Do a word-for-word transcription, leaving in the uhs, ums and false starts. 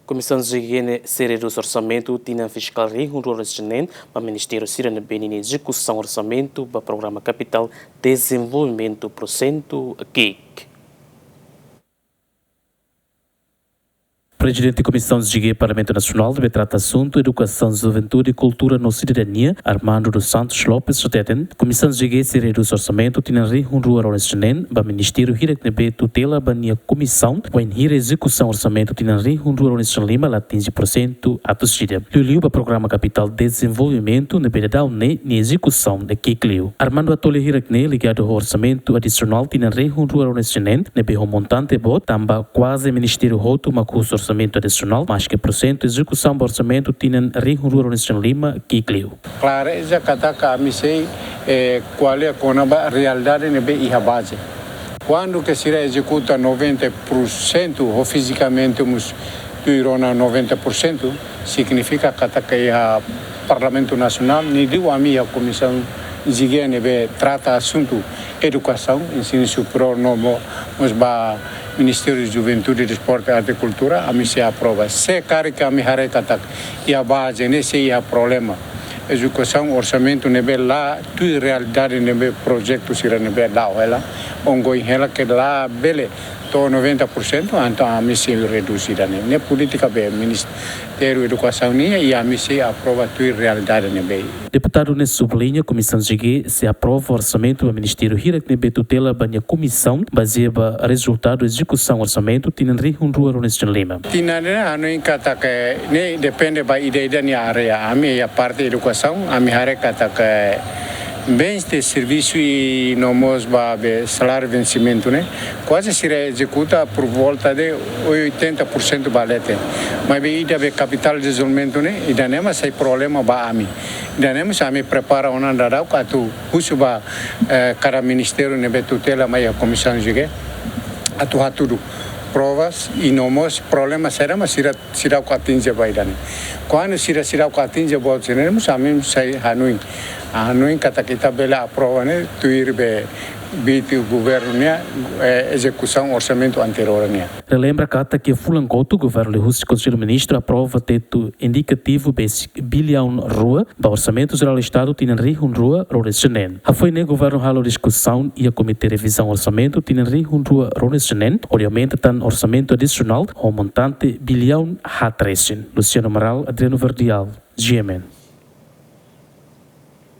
Komisaun G G ne'e sei redús orsamentu tinan fiskál rihun rua ruanulu-resin-neen ba ministériu sira ne'ebé ninia ezekusaun orsamentu ba programa kapitál dezenvolvimentu prusentu ki'ik. Prezidente Komisaun G G Parlamentu Nasionál ne'ebé trata asuntu edukasaun, juventude, kultura no sidadania, Armando dos Santos Lopes, hateten Komisaun G G sei redús orsamentu tinan rihun rua ruanulu-resin-neen ba ministériu hirak ne'ebé tutela ba nia komisaun, wainhira ezekusaun orsamentu tinan rihun rua ruanulu-resin-lima la atinje pursentu atus ida. Liuliu ba programa kapitál dezenvolvimentu ne'ebé daudaun ne'e nia ezekusaun ne'e ki'ik liu. Armando hato'o lia hirak ne'e ligadu ho orsamentu adisionál tinan rihun rua ruanulu-resin-neen ne'ebé ho montante boot, tanba kuaze ministériu hotu mak husu orsamentu adisionál, maske pursentu ezekusaun ba orsamentu tinan rihun rua ruanulu-resin-lima ki'ik liu. Klareza katak ami sei, eh, ko'alia kona-ba realidade ne'ebé iha baze. Kuandu ke sira ezekuta noventa por cento ou fizikamente mós tuir ona noventa por cento, signifika katak iha Parlamentu Nasionál, ne'e liu ami iha Komisaun G G ne'ebé trata asuntu edukasaun, ensinu superiór no mo-, mós ba Ministériu Juventude, Desportu, Arte, Kultura, ami sei aprova. Se karik ami haree katak iha baze ne'e sei iha problema ezekusaun orsamentu ne'ebé la tuir realidade ne'ebé projetu sira ne'ebé la'o hela, ongoing hela ke labele to'o noventa por cento, entaun ami sei redús ida-ne'e. Ne'e polítika be Ministériu Edukasaun nian, i ami sei aprova tuir realidade ne'ebé. Deputadu ne'e subliña Komisaun G G sei aprova orsamentu ba ministériu hirak ne'ebé tutela ba nia komisaun, bazeia ba rezultadu ezekusaun orsamentu tinan rihun rua ruanulu-resin-lima. Tinan ne'e hanoin katak ne'e depende ba ida-idak nia área. Ami iha parte edukasaun, ami haree katak bens de servisu i no mós ba be saláriu vensimentu ne'e, kuaze sira ezekuta por volta de oitenta por cento ba leten. Maibé ida be kapitál dezenvolvimentu ne'e, ida-ne'e mak sai problema ba ami. Ida-ne'e mak ami prepara ona daudauk atu husu ba, eh, kada ministériu ne'ebé tutela mai iha Komisaun G G atu hatudu provas i no mós problema saida mak sira seidauk atinje ba ida-ne'e. Kuandu sira seidauk atinje ba sira-ne'e, mós ami mós sai hanoin. Hanoin katak ita bele aprova ne'e tuir be bitu governu nian, eh, ezekusaun orsamentu anteriór nian. Relembra katak iha fulan kotuk governu liuhusi Konsellu Ministru aprova tetu indikativu besik biliaun rua ba Orsamentu Jerál Estadu tinan rihun rua ruanulu-resin-neen. Hafoin ne'e governu halo diskusaun iha Komité Revizaun Orsamentu tinan rihun rua ruanulu-resin-neen, hodi aumenta tan orsamentu adisionál ho montante biliaun haat resin. Luciano Amaral, Adriano Verdial, G M N.